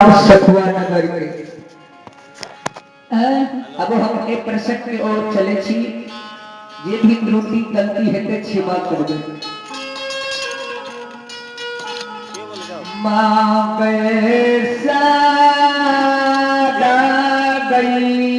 सखुआ नगर के। अब हम एक प्रसंग के ओर चले छी, जे भी त्रुटि गलती हेतै क्षमा करबै। माँ कैसा गई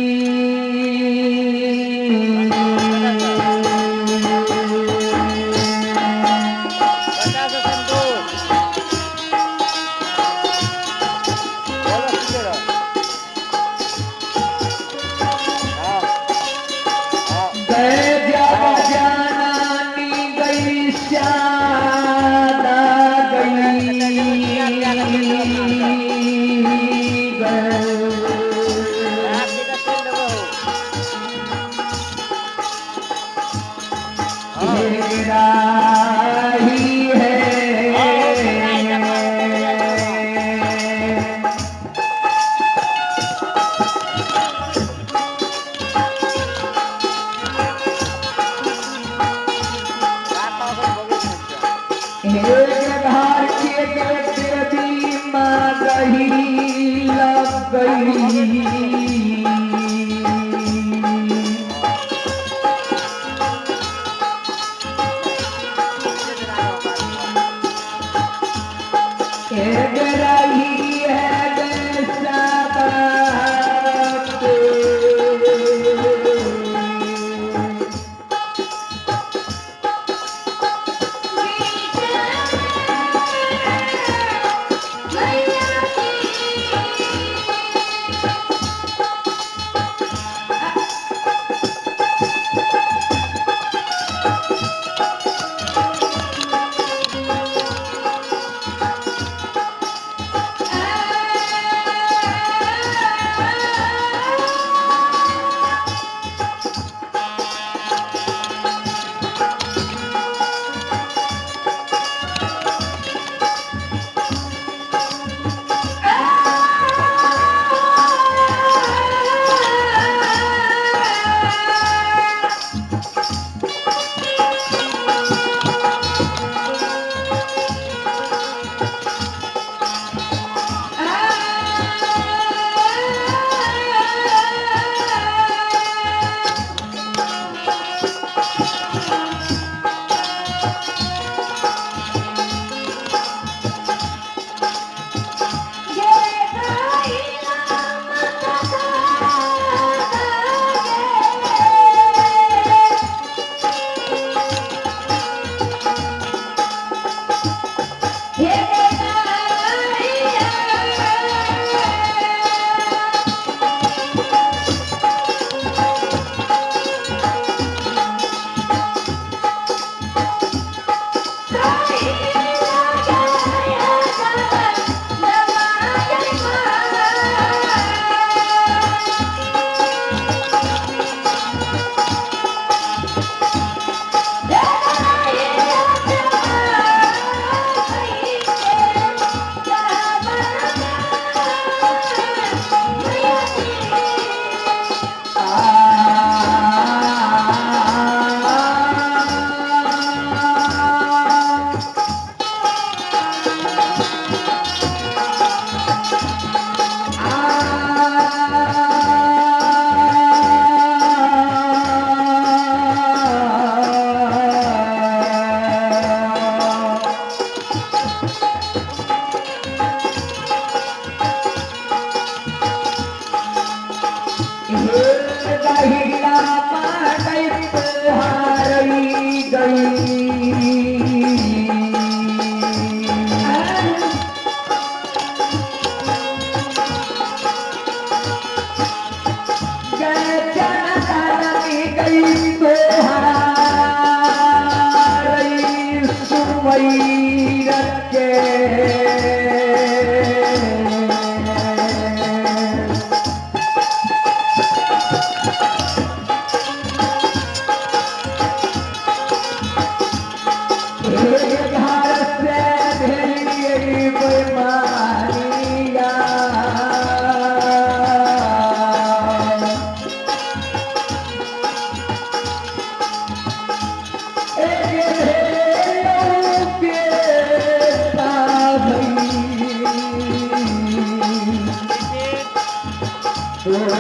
तोर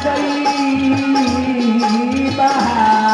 गई बहार।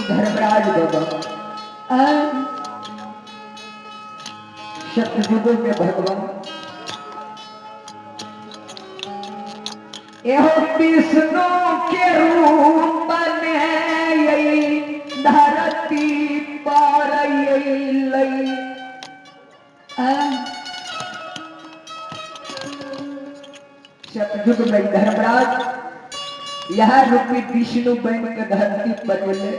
धर्मराज बाबा सतयुगों में भगवान एहो विष्णु के रूप में धरती पर अयलै। सतयुग में धर्मराज यह रूपी विष्णु बन के धरती पर एलै।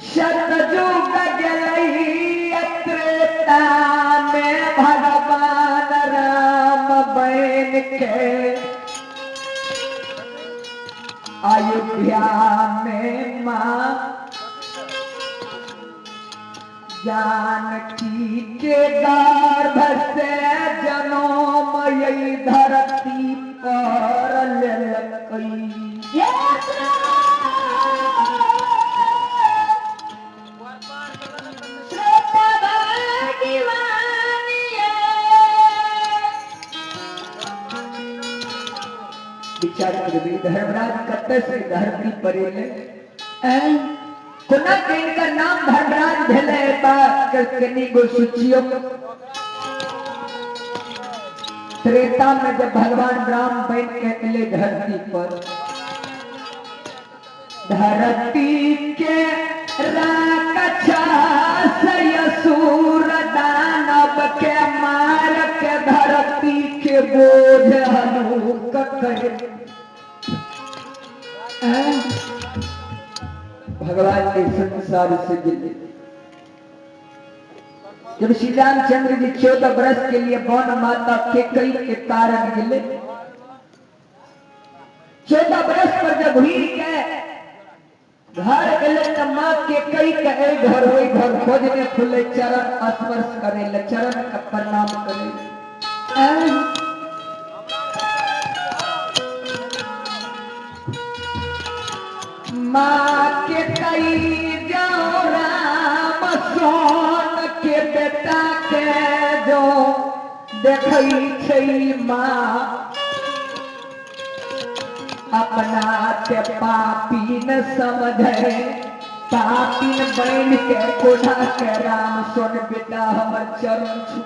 सतयुग गेलै त्रेता में भगवान राम बन के अयोध्या में माँ जानकी के गर्भ से जनम यही धरती पर लेलकै। विचार करबै धर्मराज कतऽ से धरती पर एलै, कोना के इनकर नाम धर्मराज भेलै, बात कनि गो सोचियौ। त्रेता में जब भगवान राम बन के एलै धरती पर, धरती के राक्षस असुर दानव के मार के धरती के बोझ हलुक कर भगवान के संसार से गिले। जब श्री रामचंद्र जी 14 वर्ष के लिए वन माता केकई के कारण गिले, 14 वर्ष पर जब हुई के घर गले त माँ केकई के ए घर होई घर खोजने खुले चरण स्पर्श करे ले, चरण का प्रणाम करे। माँ के कई जाओ राम सोन के बेटा के जो देखई छै माँ अपना के पापी न समझे, पापी बन के कोना के राम सोन बेटा हमर चरण छू।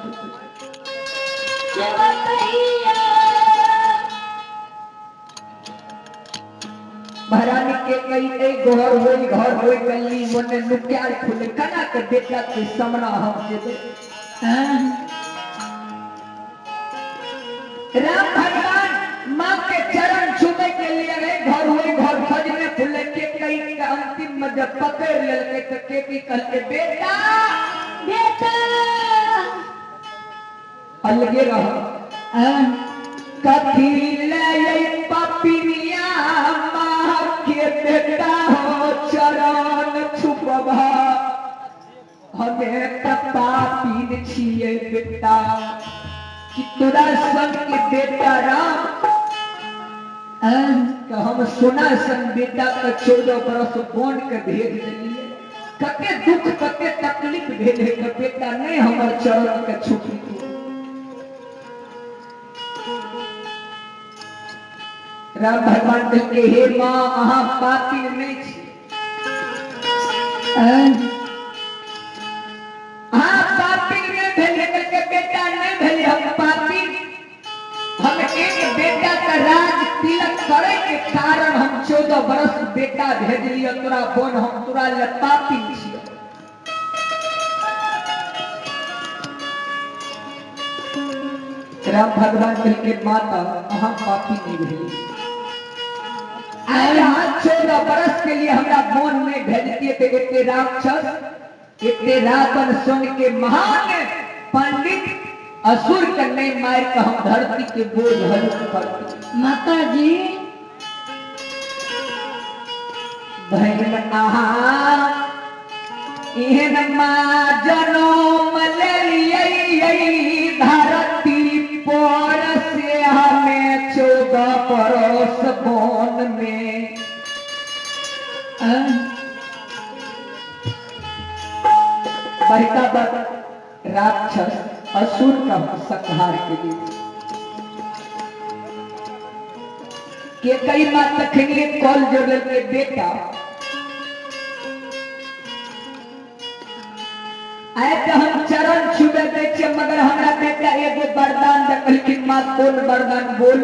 महारानी के कई ए घर होई घर होई गली मोने नुक्याल खुले कना के बेटा के सामना हम जेबे। राम भगवान माँ के चरण छूने के लिए गए घर होई घर खोजने खुले के कई के अंतिम में जब पकड़ लेलकै त के की कहलकै बेटा बेटा अलगे रह कथी ले पपिनिया माँ के बेटा हो चरण छुपबा, हमें त पापी छियै बेटा कि तोरा संग के बेटा राम के हम सोना संग बेटा के 14 बरस बन के भेज देलियै, कते दुख कते तकलीफ भेले के बेटा नहीं हमर चरण के छुपी। राम भगवान कहलकै हे माँ अहाँ पापी नहीं छी, अहाँ पापी नहीं भेलियै। कहलकै बेटा नहीं भेलियै हम पापी, हम एक बेटा का राज तिलक करे के कारण हम 14 बरस बेटा भेजलियै तोरा बन, हम तोरा ले पापी छियै। राम भगवान कहलकै माता अहाँ पापी नहीं भेलियै, 14 बरस के लिए हमरा मन में भेजती तो एते राक्षस एते रावण सुन के महान पंडित असुर के नहीं मार के हम धरती के बोझ हल्क करते। माता जी बहन आहा एहन माँ जनम लेलियै धरती पर से हमें 14 बरस वन में बड़का बड़ राक्षस असुर का संहार के लिए के कई माँ तखनिए कॉल जोड़ल के बेटा आए तो हम चरण छुबे दै छियै मगर हमरा बेटा एगो वरदान दे। कहलखिन माँ कोन वरदान बोल।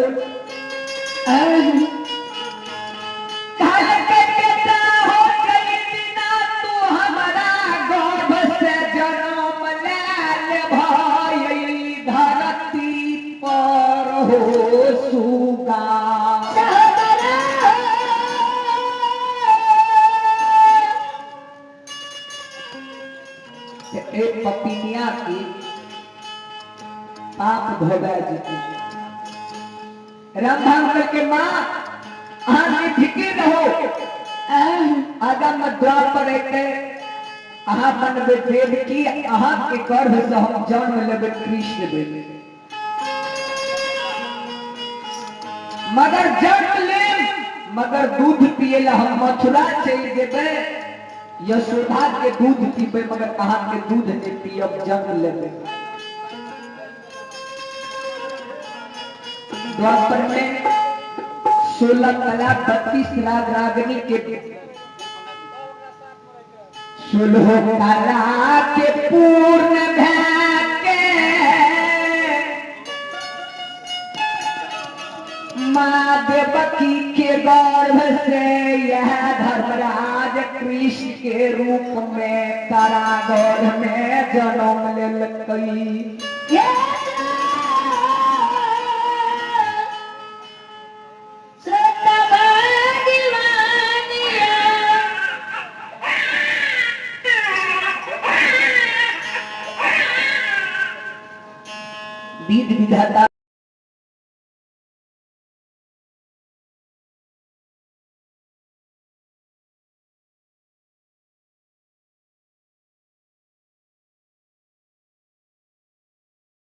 कहलकै बेटा हो गई बिना तू हमारा गर्भ से जन्म ले भाई धरती पर। पाप धोबा जेतै। रामधाम के माँ अहाँ निफिकिर रहो, आगा में द्वार पर अयतै अहाँ बनबै देवकी, अहाँ के गर्भ से हम जन्म लेबै कृष्ण देव। मगर जन्म लेब मगर दूध पिए ला हम मथुरा चलि जेबै, यशोदा के दूध पीबै मगर अहाँ के दूध नहीं पियब, जन्म लेबै। द्वापर में 16 कला 32 राग रागनी के 16 कला के पूर्ण भके माँ देवकी के गर्भ से यह धर्मराज कृष्ण के रूप में कारागार में जन्म लेलकै। विध विधाता